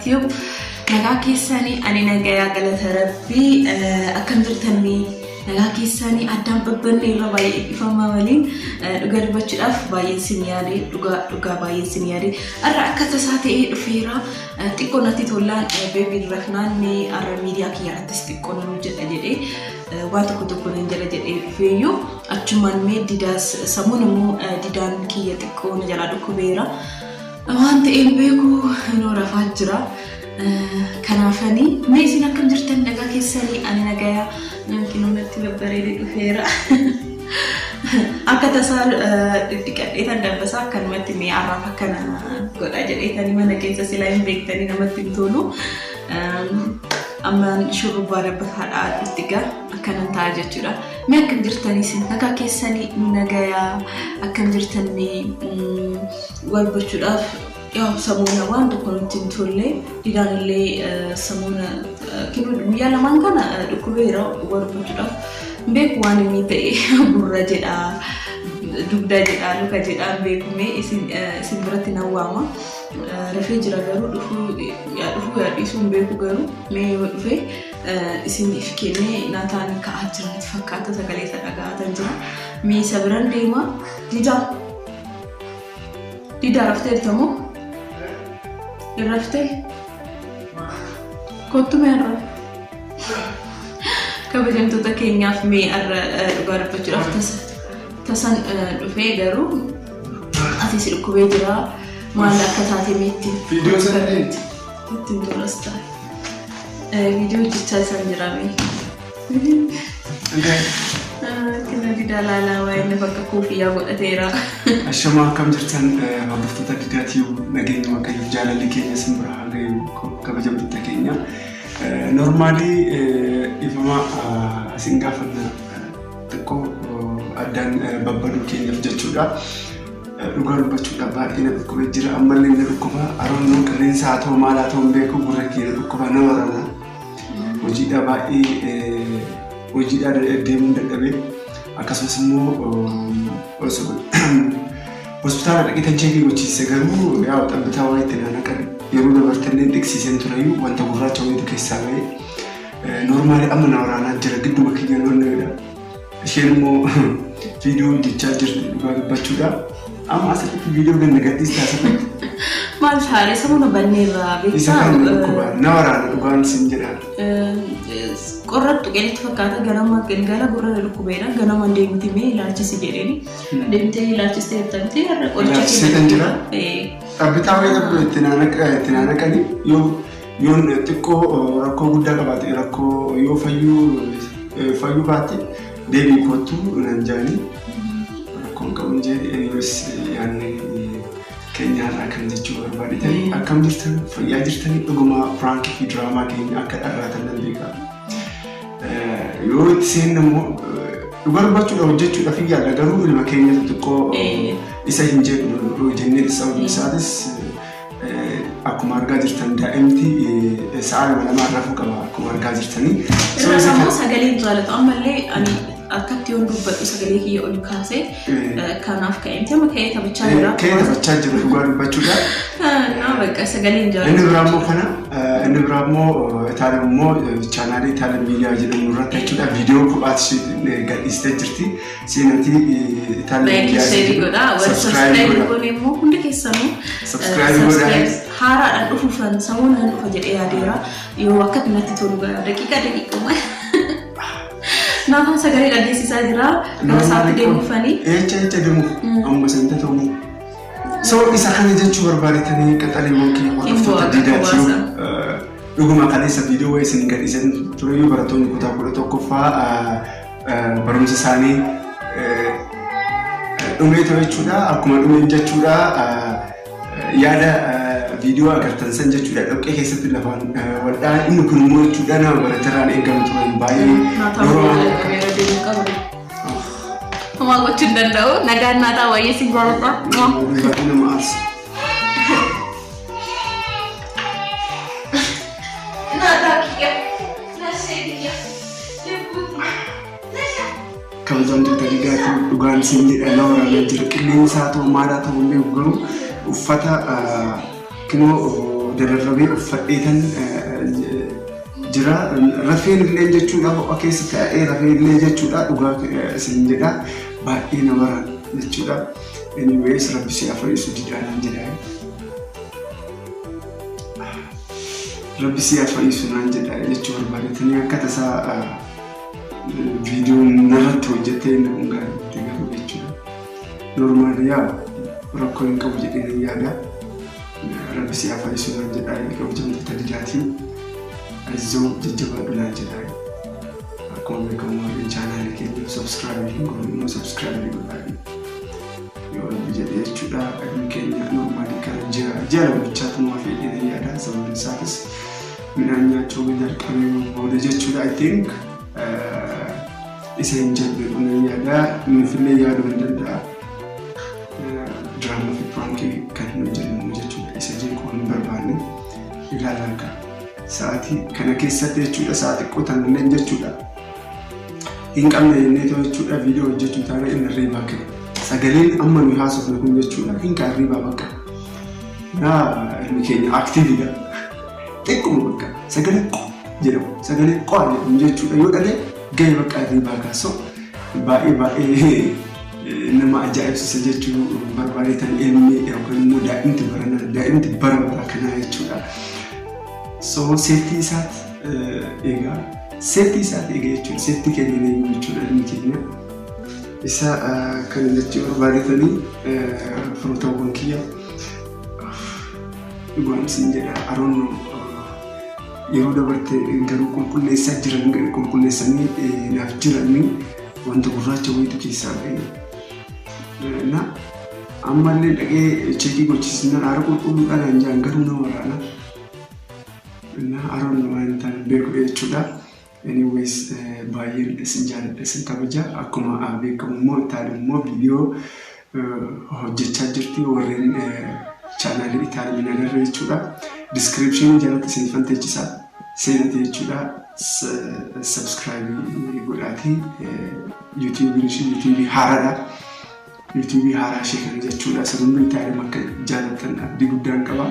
Tube. Nagaa keessanii, ani nagayaa, galata Rabbii. Akkam jirtanii? Nagaa keessanii? Addaan babbanne irra baay'ee dhiifama waliin. Dhugaa dubbachuudhaaf baay'een sin yaade, dhugaa dhugaa baay'een sin yaade. Har'a akka tasaa ta'ee dhufeera. Xiqqoo natti tollaan beebiin rafnaan mee har'a miidiyaa kiyya irrattis xiqqoo nan hojjedha jedhee, waan tokko tokko nan jedha jedhee dhufeeyyuu, achumaan mee Didaas sammuun immoo Didaan kiyya xiqqoo na jalaa dhukkubeera. Waan ta'een beeku, inoo rafaa jira. Kanaafanii mee isin akkam jirtan? Nagaa keessanii? Ani nagayaa. Namni natti babbareedee dhufeera. Akka tasaa dhidhiqadhee tan dabbasaa akkanumatti mee har'aaf akkana godha jedheetanii, mana keessa silaa hin beektanii namatti hin tolu. Ammaan shurrubbaa dabbasaa dha'adhutti gaa akkanan ta'a jechuudha. Mee akkam jirtanii isin? Nagaa keessanii? Nu nagayaa. Akkam jirtan? Mee wal gochuudhaaf yaa samuuna waan tokko nutti hin tolle. Didaan illee samuuna guyyaa lamaan kana dhukkubeera. Wal gochuudhaaf hin beeku waan inni ta'e, gurra jedhaa, dugda jedhaa, luka jedhaa hin beeku. Mee isin biratti nan waama. Rafee jira garuu, dhufuu yaa dhufuu yaa dhiisuu hin beeku garuu, mee yoo dhufe isiniif kennee. Naataan ka'aa jira natti fakkaata, sagalee isa dhaga'atan jira. Mee isa biran deema. Didaa, Didaa, rafteerta moo hin raftee? Kottu mee har'a kabajamtoota keenyaaf. Mee har'a dhugaa dubbachuudhaaf tasa tasan dhufee garuu ati si dhukkubee jira, maal akka taate meetti Viidiyoo sana itti hin tolas ta'a. Viidiyoo hojjechaa isaan jira mee. Kina Didaa laalaa, waa'ee inni bakka kuufiyyaa godhateera. Ashamaa, akkam jirtan hordoftoota Didaa Tube? Nageenya Waaqayyoof jaalalli keenya isin bira haa gahu, kabajamtoota keenya. Normally ifama isin gaafanna, xiqqoo addaan babbaduu keenyaaf jechuudha. Dhugaa dubbachuudhaaf baay'ee na dhukkubee jira. Ammallee na dhukkuba. Aroonnoo qilleensa haa ta'u, maal haa ta'u hin beeku, gurra kiyya na dhukkuba, na waraana. Hojiidhaa baay'ee hojiidhaa deemuun dadhabee, akkasumas immoo hospitaala dhaqee check gochiise garuu yaa xabbitaa wayii itti naa naqan, yeroo dabartallee dhiqsiiseen tureyyuu wanta gurraacha wayiitu keessaa bahee. Normally amma na waraanaa jira, gidduma kiyya noonneedha. Isheen immoo viidiyoo hojjechaa jirti dhugaa dubbachuudha. Amma asirratti viidiyoo ganna gadhiistaa asirratti. Maal taane, samuuna banneerraa Isa beektaa. kan na dhukkuba, na waraana dhugaan sin jedha. Qorra tuqeetti fakkaata, ganama galgala gurra dhukkubeera, ganama deemti mee ilaalchisi jedheeni. Deemtee ilaalchistee jirtamti har'a qoricha. Ilaalchisee kan jira? Xabbitaa wayii itti naa naqanii, yoo yoon xiqqoo rakkoo guddaa qabaate, rakkoo yoo fayyuu baatte deebii kottu nan jaanii, rakkoon qabu jedhe. Anyways, yaadni keenyaarraa kan jechuu barbaadetanii, akkam jirtan? Fayyaa jirtanii? Dhuguma prank fi diraamaa keenya akka dharraatan nan beeka. Yoo itti seennu immoo dhugaa dubbachuudha hojjechuudhaaf hin yaalla garuu ilma keenya xixiqqoo isa hin jeeqnu jennee, sababni isaatis akkuma argaa jirtan daa'imti sa'a lama lamaan rafuu qaba akkuma argaa jirtanii. Irra immoo sagalee hin jaalatu ammallee, ani akkatti yoon dubbadhu sagalee kiyya ol kaasee, kanaaf ka'eemti amma ka'ee taphachaa jira. Ka'ee taphachaa jira dhugaa dubbachuudha. Naa bakka sagalee hin jaalatu. Inni biraa immoo kana, inni biraa immoo Itaaleen immoo chaanaalii Itaaleen miidiyaa jedhamu irratti jechuudha viidiyoo kophaatti ishee gadhiistee jirti. Seenatii Itaaleen Like, miidiyaa share godhaa. Warri subscribe subscribe godhaa. goone immoo hundi keessanuu Subscribe godhaa. Haaraadhaan dhufuufan samuunaan dhufa jedhee yaadeera. Yoo akka natti tolu daqiiqaa daqiiquma. Naafaan sagalee dhageessisaa jira. Gara isaatti deemuufanii. Eecha eecha deemuuf amma senta ta'uu. So isa kana jechuu barbaadetanii, qaxaleewwan kiyya hordoftoota Didaa Tube, dhuguma kaleessa viidiyoo wayii isin gadhiisan tureyyuu, barattoonni kutaa 11ffaa barumsa isaanii dhumee ture jechuudha. Akkuma dhumeen jechuudha yaada viidiyoo agartan san jechuudha dhoqqee keessatti lafaan waldhaan, inni kun immoo jechuudha nama baratarraan eegamu ture baay'ee yeroo Homaa gochuu hin danda'u. Nagaan naataa, baay'ee sin jaalladha. Baay'ee nama aarsa. Naataa kiyya. Nashee kiyya. Lubbuuti. Nasha. Kabajamtoota Didaa Tube, dhugaan isin jedha na waraanaa jira. Qilleensa haa ta'u, maal haa ta'u hin beeku garuu uffata kinoo. Dararrabee uffadheetan jira. Rafeen illee jechuudha ho'a keessa taa'ee rafee illee jechuudha dhugaa isin jedha baay'ee na waraana jechuudha. Anyways, Rabbi si haa fayyisu didaanaan jedha. Rabbi si haa fayyisu naan jedha jechuu barbaadetanii akka tasaa viidiyoon narratti hojjettee inni kun gaarii garuu jechuudha. Normal yaa rakkoo hin qabu jedhee nan yaada. Rabbi si haa fayyisu naan jedha kabajamtoota didaatiin. Azzoo jajjabaadhu naan jedha. Akkuma beekamu warreen chaanaalii keenya subscribe hin goone immoo subscribe godhaa. Yoo Rabbi jedhe jechuudha ilmi keenya normal kana jira ji'a 2 bichaatu nu hafe jedhee yaada. Sababni isaatis midhaan nyaachuu jalqabee booda jechuudha I think isa hin jalbeeku nan yaada nuufillee yaaduu hin danda'a. Diraamaa fi piraankii kan hin hojjennu jechuudha isa jeequu hin barbaanne ilaalaa akka sa'aatii kana keessatti jechuudha sa'a xiqqoo tanallee jechuudha. Hin qabne jennee too jechuudha viidiyoo hojjechuu taana inni hirriibaa ka'e. Sagaleen amma nuyi haasofne kun jechuudha hin ka'a hirriibaa bakka. Naa ilmi keenya activeidha. Xiqquma bakka sagalee qo jedhamu sagalee qo'a jedhamu jechuudha yoo dhaga'e ga'e bakka hirriibaa kaasoo baay'ee baay'ee nama ajaa'ibsiisa jechuu barbaadetan ilmi yookaan immoo daa'imti baranaa daa'imti bara bara kanaa jechuudha. So safety isaati eegaa safety isaati eega jechuudha safety keenya ni eegu jechuudha ilmi keenya. Isa kana jechuu barbaadetanii firootawwan kiyya dhugaan isin jedha aroonno yeroo dabarte garuu qulqulleessaa jiran qulqulleessanii naaf jiranii wanta gurraacha wayitu keessaa ba'e. Na ammallee dhaqee check gochisiisnaan aara qulqulluudhaan naan jedhan garuu na waraana. Na aroonno waan hin taane beeku jechuudha. Anyways, baay'een isin jaalladha isin kabaja. Akkuma beekamu immoo Itaalii immoo viidiyoo hojjechaa jirti warreen chaanaalii Itaalii hin agarre jechuudha. Description jalatti isin teechisa seenate jechuudha. Subscribe godhaati. YouTube'n ishee YouTube haaraadha. YouTube haaraa ishee kana jechuudha. Sababni Itaalii akka jaallattan abdii guddaan qaba.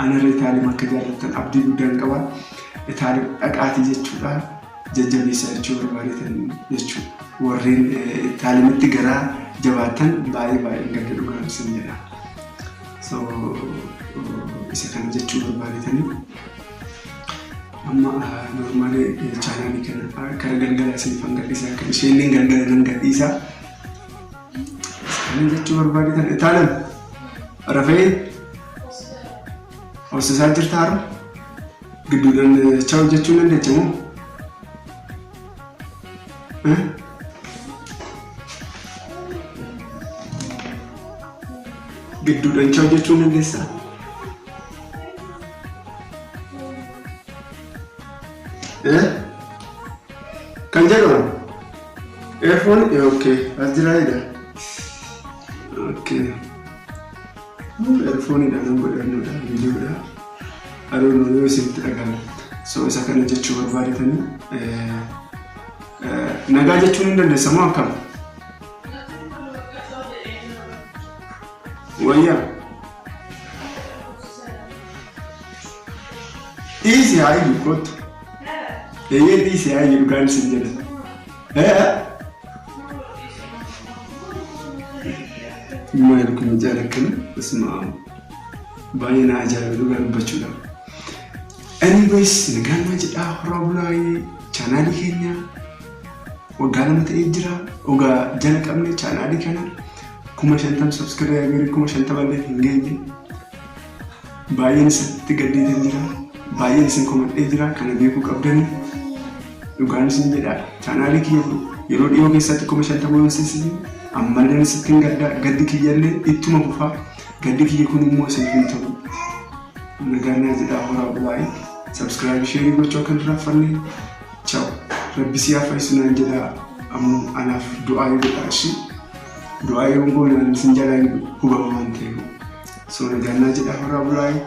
Anarra Itaalii akka jaallattan abdii guddaan qaba. Itaalii dhaqaatii jechuudha. Jajjabeessaa jechuu barbaadetan jechuudha. Warreen Itaaliimitti garaa jabaatan baay'ee baay'ee gadda dhugaan isin jedha. So isa kana jechuu barbaadetanii amma normal chaanaalii kana kara galgala isiniifan gadhiisa akka isheen galgala nan gadhiisa. Kana jechuu barbaadetan Itaalim rafee horsiisaa jirta har'a gidduudhaan ciao jechuu dandeecha moo? Eh? Gidduudhaan ciao jechuu dandeessaa? Eh? Kan jedhamu earphone okay as jira jedha. Okay. Earphone nan godhannudha viidiyoodha. Aduun yoo isinitti dhagahame. So isa kana jechuu barbaadetanii nagaa jechuun hin dandeessa moo akkam? Wayyaa. Dhiisi haa iyyu kottu. Eeyyee dhiisi haa iyyu dhugaan isin jedha. Maal kun mucaan akkana isma baay'ee na ajaa'iba dhugaa dubbachuudhaaf. Anyways, nagaan naa jedhaa horaa bulaayee chaanaalii keenya waggaa 2 ta'ee jira. Ogaa jala qabne chaanaalii kana 50,000 subscriber 50,000 illee hin geenye. Baay'een isinitti gaddeetan jira. Baay'een isin komadhee jira. Kana beekuu qabdanii. Dhugaan isin jedha. Chaanaalii kiyya yeroo dhiyoo keessatti 50,000 yoo seensisne ammallee isitti hin gaddaa. Gaddi kiyyallee ittuma fufaa. Gaddi kiyya kun immoo isiniif hin ta'u. Nagaan naa jedhaa horaa bulaa'ee. Subscribe share gochuu akka hin irraanfanne. Ciao. Rabbi si haa fayyisu naan jedhaa. Ammoo anaaf du'aa godhaa ishii. Du'aa yoo goone isin jalaa hubama waan ta'eef. So nagaan naa jedhaa horaa bulaa'ee.